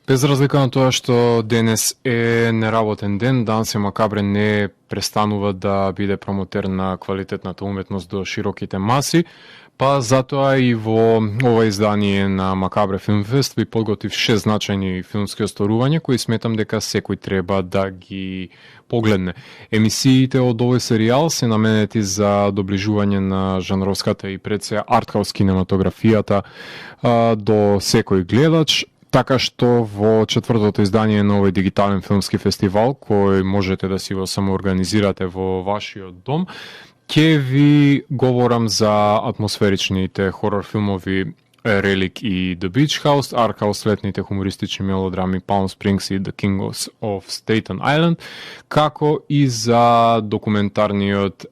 Без разлика на тоа што денес е неработен ден, Данс е Макабре не престанува да биде промотер на квалитетната уметност до широките маси, па затоа и во ова издание на Макабре Филмфест ви подготвив 6 значајни филмски осторувања кои сметам дека секој треба да ги погледне. Емисиите од овој серијал се наменети за доближување на жанровската и пред се артхаус кинематографијата до секој гледач, така што во четвртото издание на овој дигитален филмски фестивал, кој можете да си го самоорганизирате во вашиот дом, ќе ви говорам за атмосферичните хорор филмови Relic и The Beach House, Art летните хумористични мелодрами Palm Springs и The Kings of Staten Island, како и за документарниот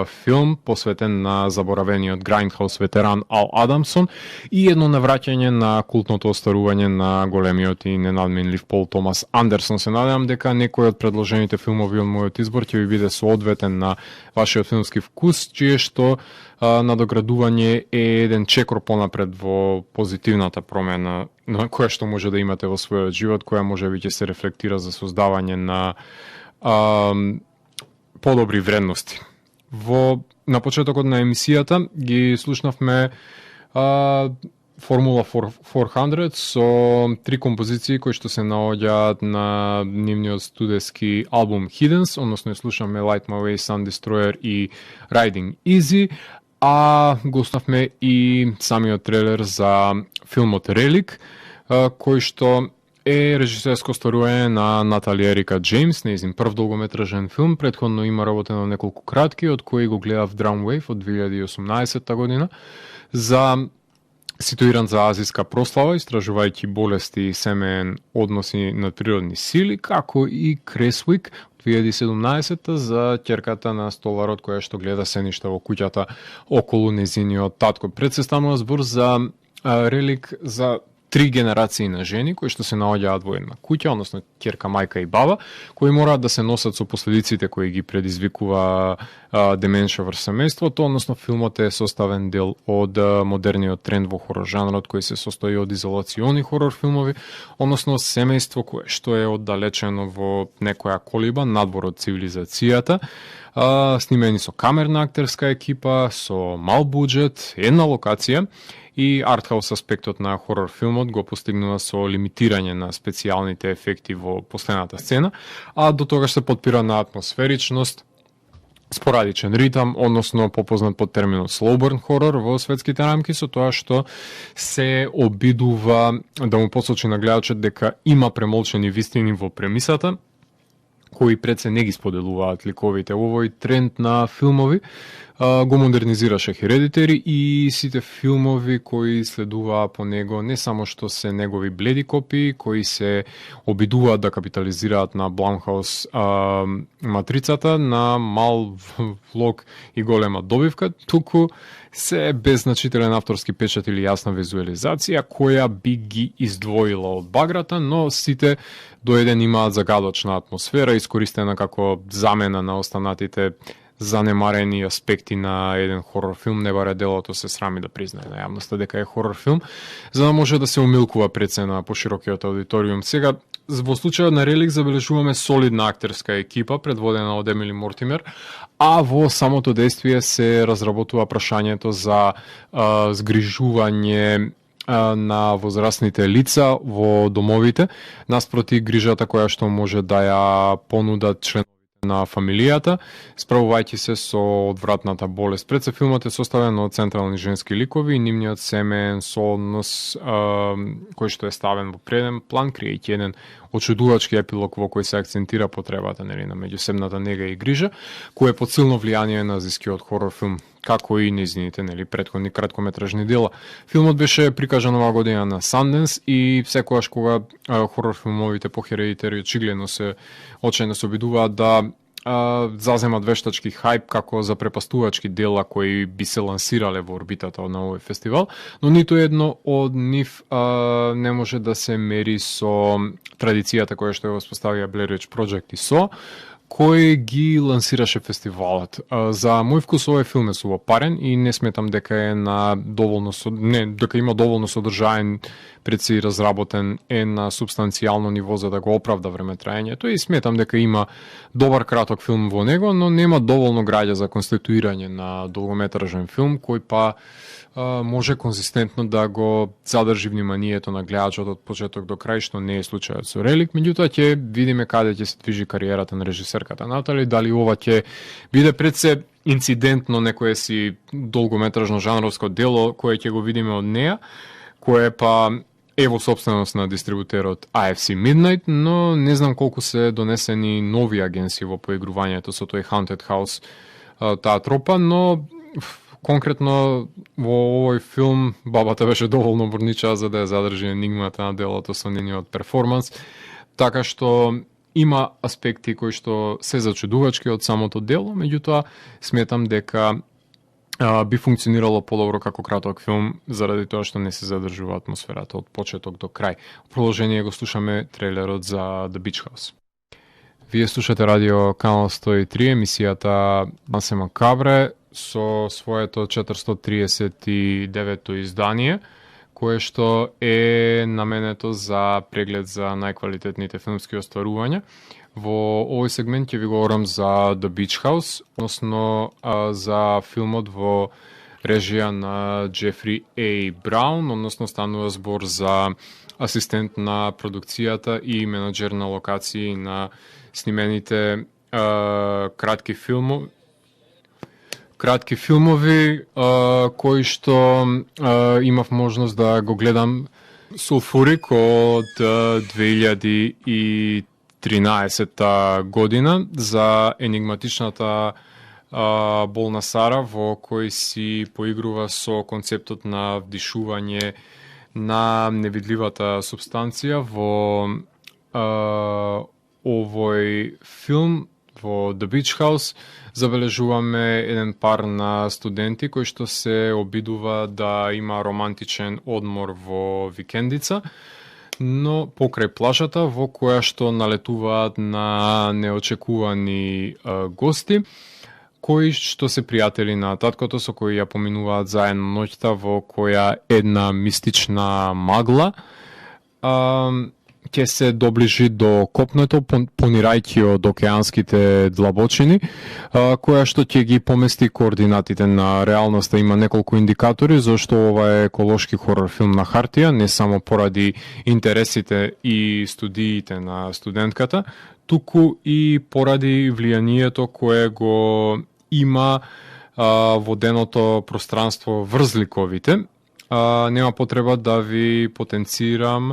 филм посветен на заборавениот Grindhouse ветеран Ал Адамсон и едно навраќање на култното остарување на големиот и ненадменлив Пол Томас Андерсон. Се надевам дека некој од предложените филмови од мојот избор ќе ви биде соодветен на вашиот филмски вкус, чие што надоградување е еден чекор понапред во позитивната промена која што може да имате во својот живот, која може би ќе се рефлектира за создавање на подобри вредности. На почетокот на емисијата ги слушнавме Формула 400 со 3 композиции кои што се наоѓаат на нивниот студиски албум Hiddens, односно слушаме Light My Way, Sun Destroyer и Riding Easy, а го оставме и самиот трейлер за филмот Relic, кој што е режисерско остарување на Натали Ерика Джеймс, нејзин прв долгометражен филм. Претходно има работено неколку кратки, од кои го гледав Drum Wave од 2018 година, ситуиран за азиска прослава, истражувајќи болести и семеен односи на природни сили, како и Кресвик 2017 за ќерката на столарот која што гледа се ништа во куќата околу незиниот татко. Пред се станува збор за релик за 3 генерации на жени кои што се наоѓаат во една куќа, односно ќерка, мајка и баба, кои мораат да се носат со последиците кои ги предизвикува деменша врз семејството, односно филмот е составен дел од модерниот тренд во хорор жанрот кој се состои од изолациони хорор филмови, односно семејство кое што е оддалечено во некоја колиба надвор од цивилизацијата, снимени со камерна актерска екипа, со мал буџет, една локација, и артхаус аспектот на хорор филмот го постигнува со лимитирање на специјалните ефекти во последната сцена, а до тогаш се подпира на атмосферичност, спорадичен ритам, односно попознат под терминот slow burn хорор во светските рамки, со тоа што се обидува да му посочи на гледачот дека има премолчени вистини во премисата, кои пред се не ги споделуваат ликовите. Овој тренд на филмови го модернизираше Hereditary и сите филмови кои следуваа по него, не само што се негови бледи копии, кои се обидуваат да капитализираат на Blumhouse матрицата, на мал влог и голема добивка, туку се без значителен авторски печат или јасна визуализација, која би ги издвоила од баграта, но сите до еден имаат загадочна атмосфера, искористена како замена на останатите занемарени аспекти на еден хорор филм. Не баре делото се срами да признае на јавноста дека е хорор филм, за да може да се умилкува пред се на поширокиот аудиториум. Сега, во случајот на Релик забележуваме солидна актерска екипа, предводена од Емили Мортимер, а во самото действие се разработува прашањето за згрижување на возрастните лица во домовите, наспроти грижата која што може да ја понудат членовите на фамилијата, справувајќи се со одвратната болест. Пред се филмот е составен од централни женски ликови и нивниот семеен сооднос кој што е ставен во преден план, криејќи еден очудувачки епилог во кој се акцентира потребата на меѓусебната нега и грижа, кој е под силно влијание на азискиот хорор филм, како и нејзините претходни краткометражни дела. Филмот беше прикажан оваа година на Sundance и секогаш кога хорор филмовите по Hereditary очигледно се обидуваат да заземат вештачки хајп како за препастувачки дела кои би се лансирале во орбитата на овој фестивал, но ниту едно од нив не може да се мери со традицијата која што ја воспоставија Blair Witch Project и кој ги лансираше фестивалот. За мој вкус овој филм е сувопарен и не сметам дека е на доволно дека има доволно содржаен, пред се разработен, е на субстанцијално ниво за да го оправда времетраењето и сметам дека има добар краток филм во него, но нема доволно граѓа за конституирање на долгометражен филм кој па може конзистентно да го задржи вниманието на гледачот од почеток до крај, што не е случајот со Релик. Меѓутоа ќе видиме каде ќе се движи кариерата на режисерката Натали, дали ова ќе биде пред се инцидентно некое си долгометражно жанровско дело кое ќе го видиме од неа, кое па е во собственост на дистрибутерот AFC Midnight, но не знам колку се донесени нови агенции во поигрувањето со тој Haunted House таа тропа, но конкретно во овој филм бабата беше доволно бурнича за да ја задржи енигмата на делото со нениот перформанс, така што има аспекти кои што се зачудувачки од самото дело, меѓутоа сметам дека би функционирало подобро како краток филм заради тоа што не се задржува атмосферата од почеток до крај. В продолжение го слушаме трейлерот за The Beach House. Вие слушате радио Канал 103, емисијата Масе Макабре со своето 439-то издание, кое што е наменето за преглед за најквалитетните филмски остварувања. Во овој сегмент ќе ви говорам за The Beach House, односно за филмот во режија на Джефри А. Браун, односно станува збор за асистент на продукцијата и менаџер на локации на снимените кратки филмови кои што имав можност да го гледам Сулфурик од 2013 година за енигматичната болна Сара, во кој си поигрува со концептот на вдишување на невидливата субстанција во овој филм. Во The Beach House забележуваме еден пар на студенти кои што се обидува да има романтичен одмор во викендица, но покрај плажата во која што налетуваат на неочекувани гости, кои што се пријатели на таткото со кои ја поминуваат заедно ноќта во која една мистична магла ќе се доближи до копнето, понирајќи од океанските длабочини, која што ќе ги помести координатите на реалноста. Има неколку индикатори зашто ова е еколошки хорор филм на хартија, не само поради интересите и студиите на студентката, туку и поради влијанието кое го има воденото пространство врз ликовите. Нема потреба да ви потенцирам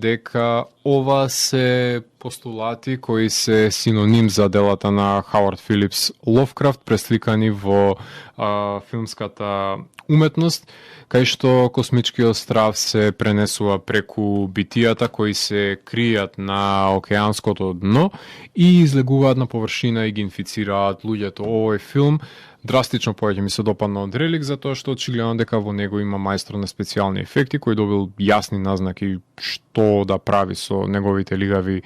дека ова се постулати кои се синоним за делата на Хауард Филипс Ловкрафт, пресликани во филмската уметност, кај што космичкиот страв се пренесува преку битијата кои се кријат на океанското дно и излегуваат на површина и ги инфицираат луѓето. Овој филм драстично повеќе ми се допадна од Релик, затоа што очигледно дека во него има мајстор на специјални ефекти кој добил јасни назнаки што да прави со неговите лигави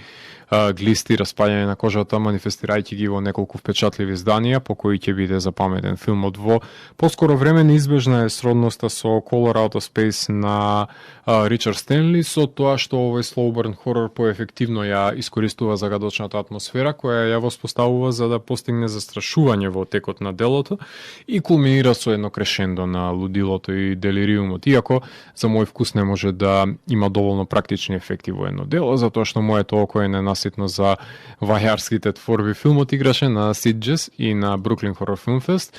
глисти, распаѓање на кожата, манифестирајќи ги во неколку впечатливи изданија по кои ќе биде запаметен филмот. Во поскоро време неизбежна е сродноста со Color Out of Space на Ричард Стенли, со тоа што овој slow burn хорор поефективно ја искористува загадочната атмосфера која ја воспоставува за да постигне застрашување во текот на делото и кулминира со едно крешендо на лудилото и делириумот. Иако за мој вкус не може да има доволно практични ефекти во едно дело, затоа што моето око е ненаситно за вајарските творби. Филмот играше на Sitges и на Brooklyn Horror Film Fest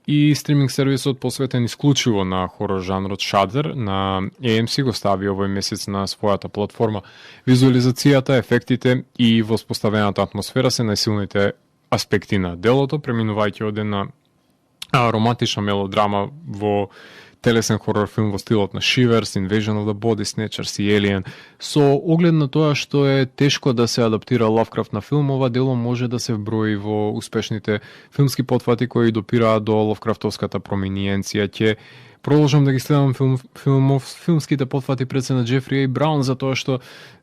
и стриминг сервисот посветен исклучиво на хорор жанрот Shudder на AMC го стави овој месец на својата платформа. Визуализацијата, ефектите и воспоставената атмосфера се најсилните аспекти на делото, преминувајќи од една романтична мелодрама во телесен хорор филм во стилот на Shivers, Invasion of the Body Snatchers и Alien. Со оглед на тоа што е тешко да се адаптира Лавкрафт на филм, ова дело може да се вброи во успешните филмски потфати кои допираат до Лавкрафтовската проминиенција. Ќе продолжам да ги следам филмските потфати пред се на Џефри Еј Браун, затоа што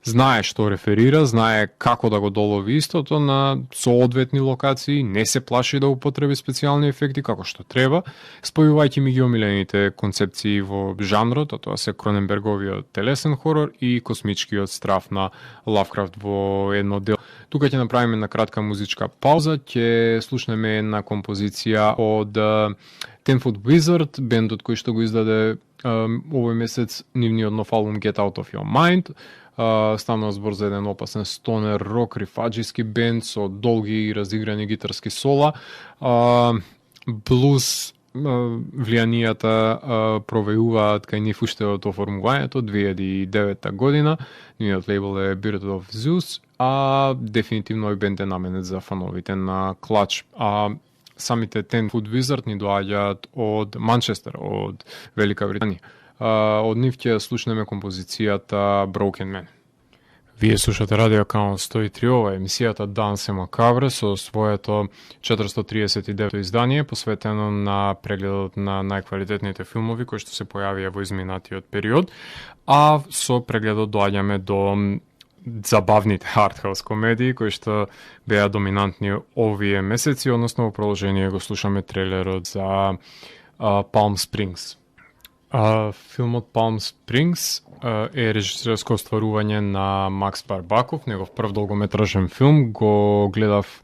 знае што реферира, знае како да го долови истото на соодветни локации, не се плаши да употреби специјални ефекти како што треба, спојувајќи ми ги омилените концепции во жанрот, а тоа се Кроненберговиот телесен хорор и космичкиот страв на Лавкрафт во едно дело. Тука ќе направиме една кратка музичка пауза, ќе слушнеме една композиција од Tenfoot Wizard, бендот кој што го издаде овој месец нивниот нов албум Get Out of Your Mind. Станува збор за еден опасен стонер рок рифаджиски бенд со долги и разиграни гитарски сола. Блуз влијанијата провеуваат кај нив уште од оформувањето 2009 година. Нивниот лейбл е Bird of Zeus, а дефинитивно овој бенд е наменет за фановите на клач. Самите Tenfoot Wizard ни доаѓаат од Манчестер, од Велика Британија. Од нив ќе слушнеме композицијата Broken Man. Вие слушате Радио Канал 103, ова е емисијата Данс е Макабре со своето 439 издание, посветено на прегледот на најквалитетните филмови кои што се појавија во изминатиот период, а со прегледот доаѓаме до забавните артхаус комедии кои што беа доминантни овие месеци, односно во продолжение го слушаме трейлерот за Palm Springs. Филмот Palm Springs е режисерско остварување на Макс Барбаков, негов прв долгометражен филм. Го гледав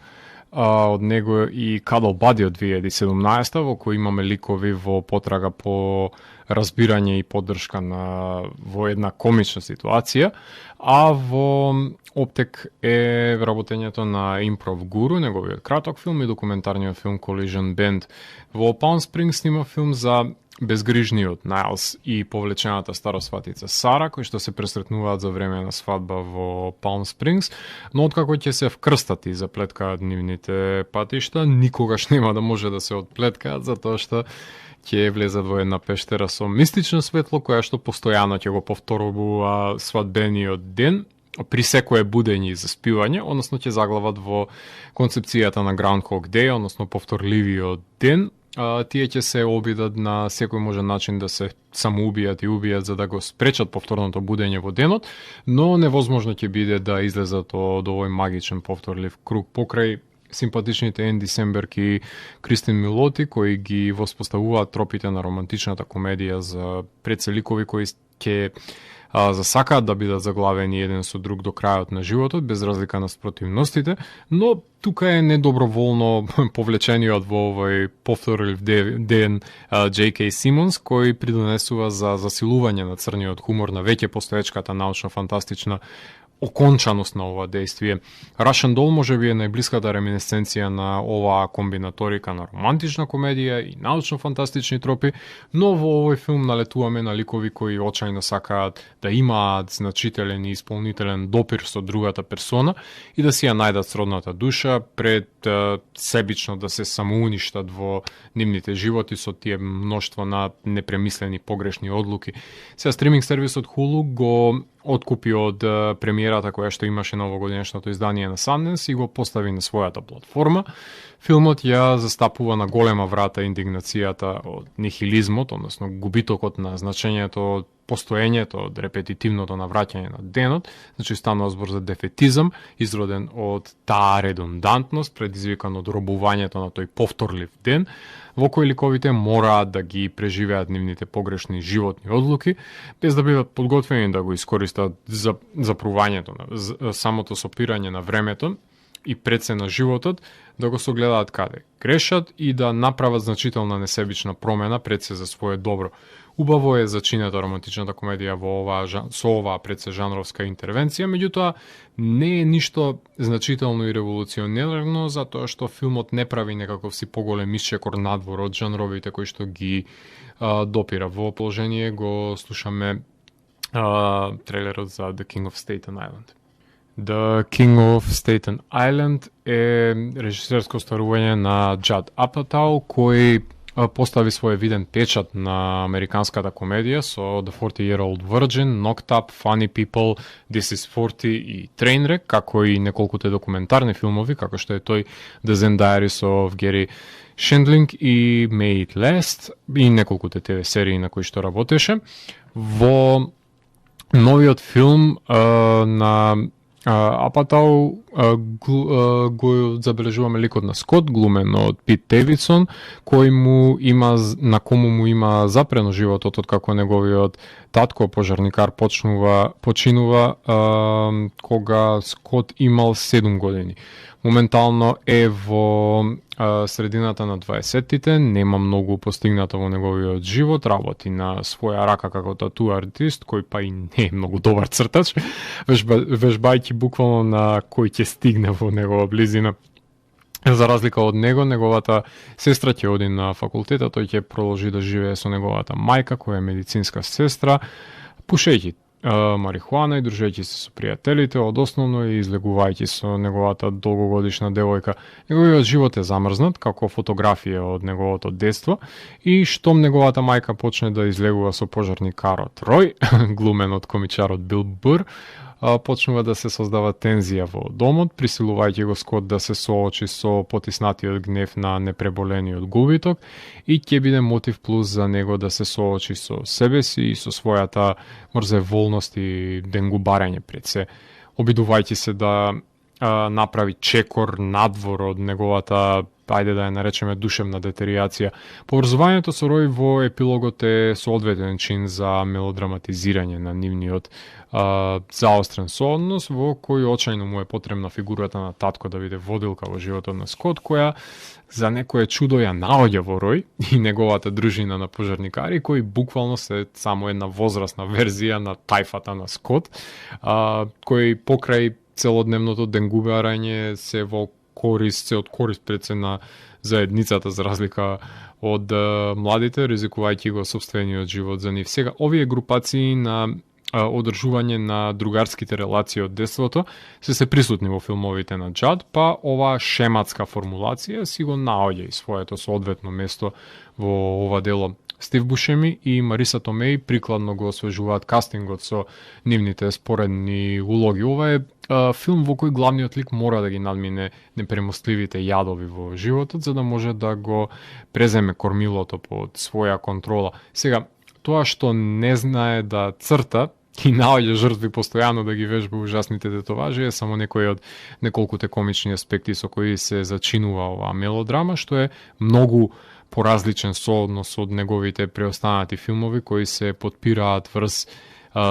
од него и Cuddle Buddy од 2017 во кој имаме ликови во потрага по разбирање и поддршка во една комична ситуација, а во Оптек е вработењето на Improv Guru, неговиот краток филм и документарниот филм Collision Band. Во Palm Springs снима филм за безгрижниот Најлс и повлечената старосватица Сара, кои што се пресретнуваат за време на свадба во Palm Springs, но откако ќе се вкрстат и заплеткаат нивните патишта, никогаш нема да може да се отплеткаат, затоа што ќе влезат во една пештера со мистично светло, која што постојано ќе го повторува свадбениот ден, при секое будење и заспивање, односно ќе заглават во концепцијата на Groundhog Day, односно повторливиот ден. Тие ќе се обидат на секој можен начин да се самоубијат и убијат за да го спречат повторното будење во денот, но невозможно ќе биде да излезат од овој магичен повторлив круг покрај симпатичните Енди Семберг и Кристин Милоти, кои ги воспоставуваат тропите на романтичната комедија за предселикови кои ќе засакаат да бидат заглавени еден со друг до крајот на животот, без разлика на спротивностите, но тука е недоброволно повлечениот во овој повторлив ден J.K. Симонс, кој придонесува за засилување на црниот хумор на веќе постоечката научно-фантастична окончаност на ова действие. Russian Doll може би е најблиската реминесценција на оваа комбинаторика на романтична комедија и научно-фантастични тропи, но во овој филм налетуваме на ликови кои очајно сакаат да имаат значителен и исполнителен допир со другата персона и да си ја најдат сродната душа пред себично да се самоуништат во нивните животи со тие мноштво на непремислени погрешни одлуки. Сега стриминг сервисот Hulu го откупи од премиерата која што имаше новогодишното издание на Sundance и го постави на својата платформа. Филмот ја застапува на голема врата индигнацијата од нихилизмот, односно губитокот на значењето од постоењето, од репетитивното навраќање на денот, значи станува збор за дефетизам, изроден од таа редундантност, предизвикан од робувањето на тој повторлив ден, во кој ликовите мораат да ги преживеат нивните погрешни животни одлуки, без да бидат подготвени да го искористат за запрувањето на самото сопирање на времето и пред се на животот, да го согледаат каде грешат и да направат значителна несебична промена пред се за свое добро. Убаво е зачинета романтичната комедија со оваа пред се жанровска интервенција, меѓутоа не е ништо значително и револуционерно, затоа што филмот не прави некаков си поголем исчекор надвор од жанровите кои што ги допира. Во положение го слушаме трейлерот за The King of Staten Island. The King of Staten Island е режисерско остварување на Judd Apatow, кој постави свој виден печат на американската комедија со The 40-Year-Old Virgin, Knocked Up, Funny People, This is 40 и Trainwreck, како и неколкуте документарни филмови, како што е тој The Zen Diaries of Gary Shandling и May It Last и неколкуте ТВ серии на кои што работеше. Во новиот филм на Апатау го забележуваме ликот на Скот, глумен од Пит Девидсон, на кому му има запрено животот од како неговиот татко пожарникар починува кога Скот имал 7 години. Моментално е во средината на 20-тите, нема многу постигнато во неговиот живот, работи на своја рака како тату артист, кој па и не е многу добар цртач, вежбајќи буквално на кој ќе стигне во негова близина. За разлика од него, неговата сестра ќе оди на факултета, тој ќе продолжи да живее со неговата мајка, која е медицинска сестра, пушејќи марихуана и дружејќи се со пријателите, од основно и излегувајќи со неговата долгогодишна девојка. Неговиот живот е замрзнат, како фотографија од неговото детство, и штом неговата мајка почне да излегува со пожарникарот Рој, глумен од комичарот Бил Бур, почнува да се создава тензија во домот, присилувајќи го Скот да се соочи со потиснатиот гнев на непреболениот губиток, и ќе биде мотив плюс за него да се соочи со себе си и со својата мрзеволност и денгубарење пред се, обидувајќи се да направи чекор надвор од неговата, ајде да ја наречеме, душевна детеријација. Поврзувањето со Рој во епилогот е соодветен чин за мелодраматизирање на нивниот заострен сооднос, во кој очајно му е потребна фигурата на татко да биде водилка во животот на Скот, која за некое чудо ја наоѓа во Рој и неговата дружина на пожарникари, кои буквално се само една возрастна верзија на тајфата на Скот, кој покрај целодневното денгубарање се од корист пред се на заедницата, за разлика од младите, ризикувајќи го собствениот живот за нив. Сега, овие групации на одржување на другарските релации од детството се присутни во филмовите на Джад, па оваа шематска формулација си го наоѓа и своето соодветно место во ова дело. Стив Бушеми и Мариса Томеи прикладно го освежуваат кастингот со нивните споредни улоги. Ова е филм во кој главниот лик мора да ги надмине непремостливите јадови во животот, за да може да го преземе кормилото под своја контрола. Сега, тоа што не знае да црта и наоѓа жртви постојано да ги вежба ужасните тетоважи е само некој од неколкуте комични аспекти со кои се зачинува оваа мелодрама, што е многу поразличен сооднос од неговите преостанати филмови кои се подпираат врз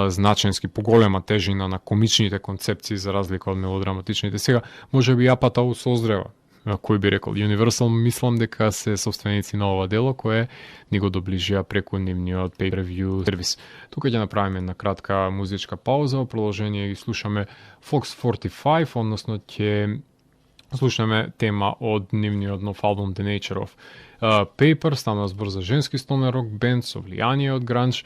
значенски поголема тежина на комичните концепции за разлика од мелодраматичните. Сега, може би Апатау созрева, кој би рекол, Universal мислам дека се собственици на ова дело кое ни го доближија преку нивниот pay-per-view сервис. Тука ќе направиме една кратка музичка пауза, во продолжение ги слушаме Fox 45, односно ќе слушаме тема од нивниот нов албум The Nature of Paper, стана збор за женски стонер рок бенд со влијание од гранж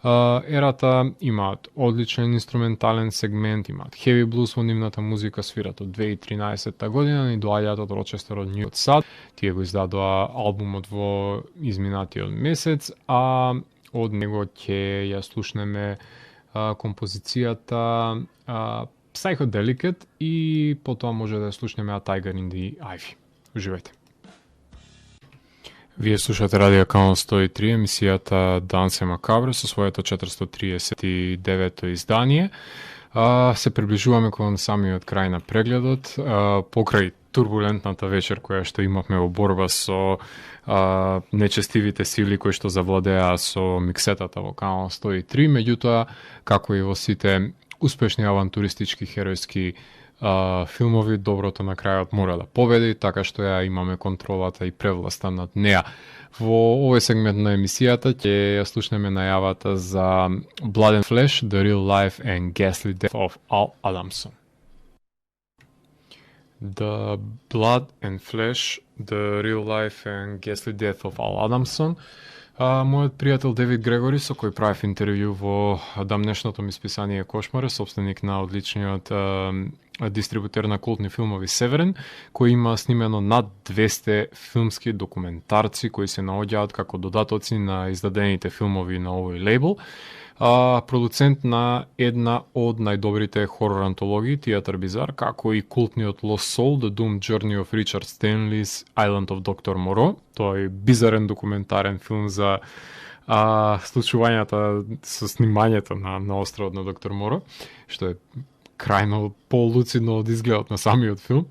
ерата, имаат одличен инструментален сегмент, имаат heavy blues во нивната музика, свират од 2013 година, ни доаѓаат од Рочестер од Нью Сад. Тие го издадоа албумот во изминатиот месец, а од него ќе ја слушнеме композицијата Psychedelic и потоа може да ја слушнеме A Tiger in the Ivy. Уживајте. Вие слушате Радио Канал 103, емисијата Дансе Макабре со своето 439-то издание. Се приближуваме кон самиот крај на прегледот, покрај турбулентната вечер која што имавме во борба со нечестивите сили кои што завладеа со миксетата во Канал 103, меѓутоа, како и во сите успешни авантуристички херојски филмови, доброто на крајот мора да победи, така што ја имаме контролата и превласта над неа. Во овој сегмент на емисијата ќе ја слушнеме најавата за Blood and Flesh, The Real Life and Ghastly Death of Al Adamson. The Blood and Flesh, The Real Life and Ghastly Death of Al Adamson. Мојот пријател Девид Грегори, со кој правев интервју во дамнешното ми списание Кошмар, собственик на одличниот дистрибутер на култни филмови Северен, кој има снимено над 200 филмски документарци кои се наоѓаат како додатоци на издадените филмови на овој лейбл. Продуцент на една од најдобрите хорор антологии Theatre Bizarre, како и култниот Lost Soul, The Doomed Journey of Richard Stanley's Island of Dr. Moreau. Тој бизарен документарен филм за случувањата со снимањето на островот на Доктор Моро, што е крајно полуцидно од изгледот на самиот филм.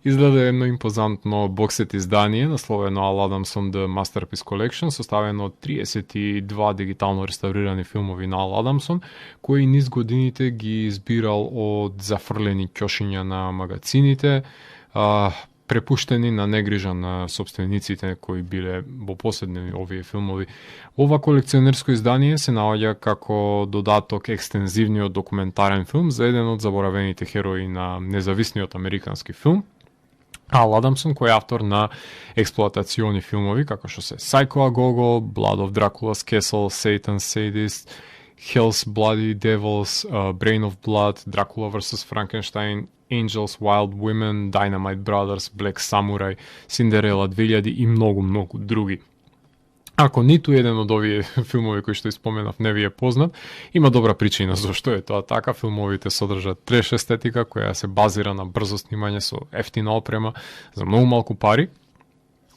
Изгледа едно импозантно боксет издание насловено Al Adamson The Masterpiece Collection, составено од 32 дигитално реставрирани филмови на Ал Адамсон, кои низ годините ги избирал од зафрлени ќошиња на магацините, препуштени на негрижа на собствениците кои биле во поседнени овие филмови. Ова колекционерско издание се наоѓа како додаток екстензивниот документарен филм за еден од заборавените херои на независниот американски филм, Ал Адамсон, кој е автор на експлоатациони филмови како што се Psycho a Go-Go, Blood of Dracula's Castle, Satan's Sadist, Hell's Bloody Devils, Brain of Blood, Dracula vs. Frankenstein, Angels, Wild Women, Dynamite Brothers, Black Samurai, Cinderella 2000 и многу други. Ако ниту еден од овие филмови кои што испоменав не ви е познат, има добра причина зашто е тоа така. Филмовите содржат треш естетика која се базира на брзо снимање со ефтина опрема за многу малку пари,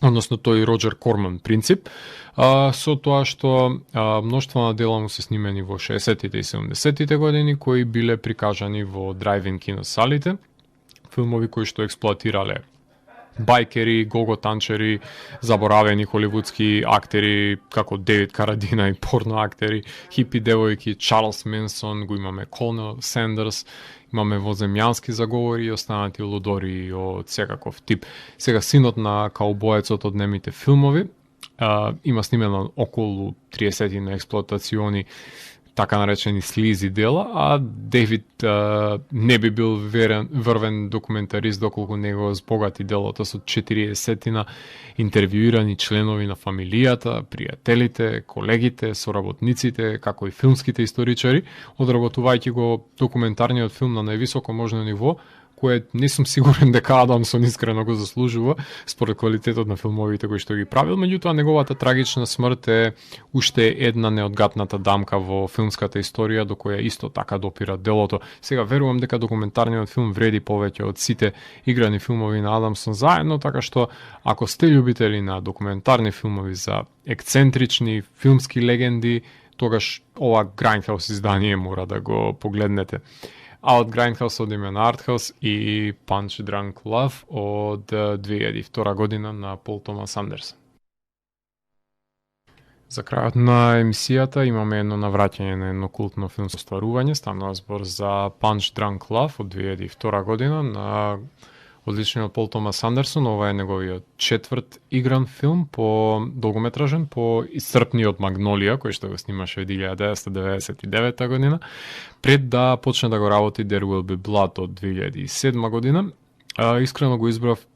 односно тој Роџер Корман принцип, со тоа што мноштво на дела му се снимени во 60-тите и 70-тите години, кои биле прикажани во драйв-ин киносалите, филмови кои што експлоатирале байкери, гого-танчери, заборавени холивудски актери како Девид Карадина и порно актери, хипи девојки, Чарлс Менсон, го имаме Колнел Сандерс, имаме воземјански заговори и останати лудори од секаков тип. Сега синот на каубоецот од немите филмови, има снимено околу 30 на експлоатациони така наречени слизи дела, а Дейвид не би бил врвен документарист доколку не го збогати делото со 40 на интервјуирани членови на фамилијата, пријателите, колегите, соработниците, како и филмските историчари, одработувајќи го документарниот филм на највисоко можно ниво, кое не сум сигурен дека Адамсон искрено го заслужува според квалитетот на филмовите кои што ги правил, меѓутоа неговата трагична смрт е уште една неодгатната дамка во филмската историја до која исто така допира делото. Сега верувам дека документарниот филм вреди повеќе од сите играни филмови на Адамсон заедно, така што ако сте љубители на документарни филмови за ексцентрични филмски легенди, тогаш ова Grindhouse издание мора да го погледнете. А од Grindhouse одиме на Arthouse и Punch Drunk Love од 2002 година на Пол Томас Андерсон. За крајот на емисијата имаме едно навраќање на едно култно филмско стварување. Станува збор за Punch Drunk Love од 2002 година на одличниот Пол Томас Андерсон. Ова е неговиот четврт игран филм по долгометражен по исцрпниот Магнолија, кој што го снимаше од 1999 година, пред да почне да го работи There Will Be Blood од 2007 година. Искрено го избрав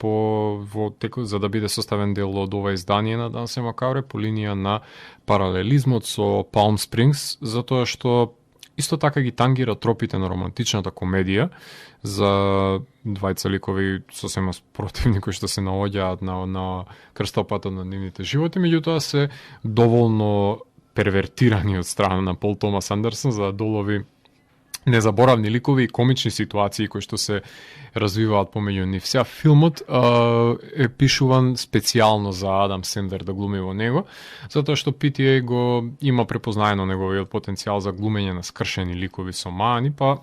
за да биде составен дел од ова издание на Дансе Макауре по линија на паралелизмот со Palm Springs, затоа што исто така ги тангира тропите на романтичната комедија за двајца ликови сосема спротивни кои што се наоѓаат на крстопатот на нивните животи, меѓутоа се доволно первертирани од страна на Пол Томас Андерсон за да долови незаборавни ликови и комични ситуации кои што се развиваат помеѓу нив. Сега филмот е пишуван специјално за Адам Сендлер да глуми во него, затоа што PTA го има препознаено неговиот потенцијал за глумење на скршени ликови со маани, па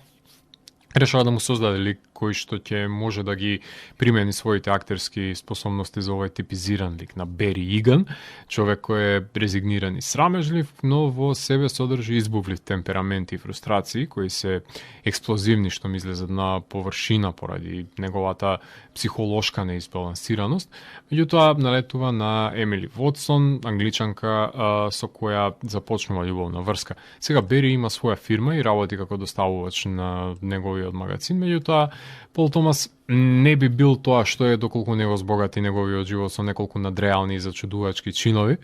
решава да му создаде лик кој што ќе може да ги примени своите актерски способности за овој типизиран лик на Бери Иган, човек кој е резигниран и срамежлив, но во себе содржи избувлив темперамент и фрустрации кои се експлозивни што ми излезат на површина поради неговата психолошка неизбалансираност. Меѓутоа налетува на Емили Вотсон, англичанка со која започнува љубовна врска. Сега Бери има своја фирма и работи како доставувач на неговиот неговиот магазин, меѓутоа Пол Томас не би бил тоа што е доколку не го збогати неговиот живот со неколку надреални и зачудувачки чинови,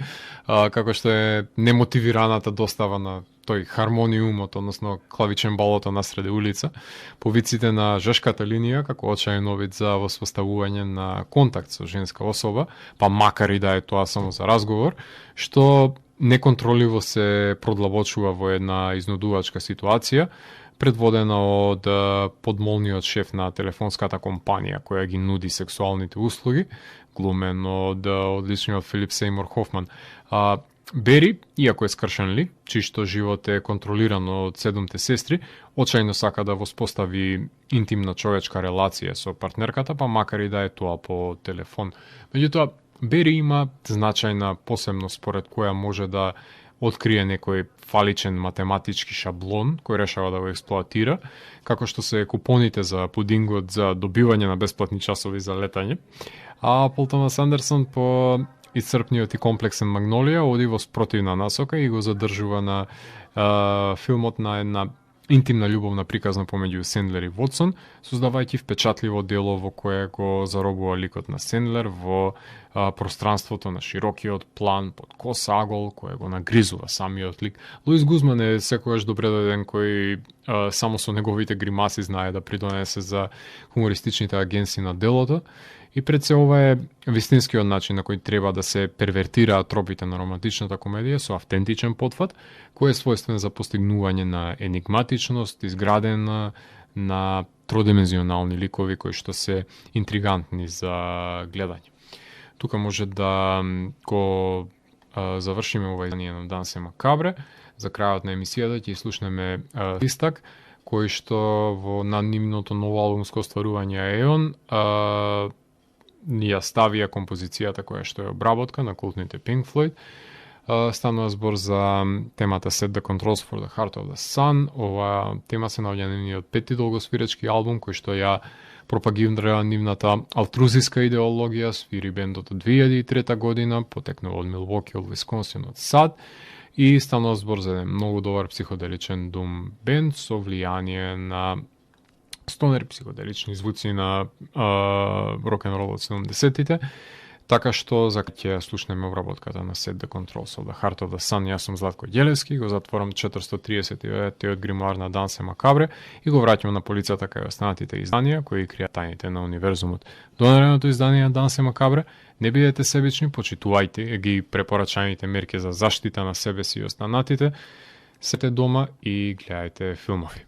како што е немотивираната достава на тој хармониумот, односно клавичен балото насреде улица, по виците на жешката линија, како очаен вид за воспоставување на контакт со женска особа, па макар и да е тоа само за разговор, што неконтроливо се продлабочува во една изнудувачка ситуација, предводена од подмолниот шеф на телефонската компанија која ги нуди сексуалните услуги, глумен од одличниот Филип Сеймур Хофман. Бери, иако е скршен лик, чишто живот е контролиран од седумте сестри, очајно сака да воспостави интимна човечка релација со партнерката, па макар и да е тоа по телефон. Меѓутоа, Бери има значајна посебност според која може да открие некој фаличен математички шаблон кој решава да го експлоатира, како што се купоните за пудингот за добивање на бесплатни часови за летање. А Пол Томас Андерсон по исцрпниот и комплексен Магнолија оди во спротивна насока и го задржува на филмот на една интимна љубовна приказна помеѓу Сендлер и Вотсон, создавајќи впечатливо дело во кое го заробува ликот на Сендлер во пространството на широкиот план под кос агол, кој го нагризува самиот лик. Луис Гузман е секогаш добре дојден кој само со неговите гримаси знае да придонесе за хумористичните агенси на делото. И пред се ова е вистинскиот начин на кој треба да се первертираат тропите на романтичната комедија со автентичен потфат, кој е својствен за постигнување на енигматичност, изграден на тродимензионални ликови кои што се интригантни за гледање. Тука може да го завршиме ова издание на Дансе Макабре. За крајот на емисијата ќе слушнеме листак кој што во наднивното ново албумско остварување Еон ја ставија композицијата која што е обработка на култните Pink Floyd. Станува збор за темата Set the Controls for the Heart of the Sun. Ова тема се наоѓа на нивниот пети долгосвиречки албум кој што ја пропагира нивната алтрузиска идеологија, свири бендот од 2003 година, потекнува од Милвоки, од Висконсин, од САД и станува збор за еден многу добар психоделичен дум бенд со влијание на стонер психоделични звуци на рок-н-рол од 70-тите, така што за ќе слушнеме обработката на Set the Controls of the Heart of the Sun. Јас сум Златко Ѓелевски, го затворам 439-тиот гримуар на Дансе Макабре и го враќам на полицата кај останатите изданија кои кријат тајните на универзумот. До наредното издание на Дансе Макабре, не бидете себични, почитувајте ги препорачаните мерки за заштита на себе си и останатите, сете дома и гледајте филмови.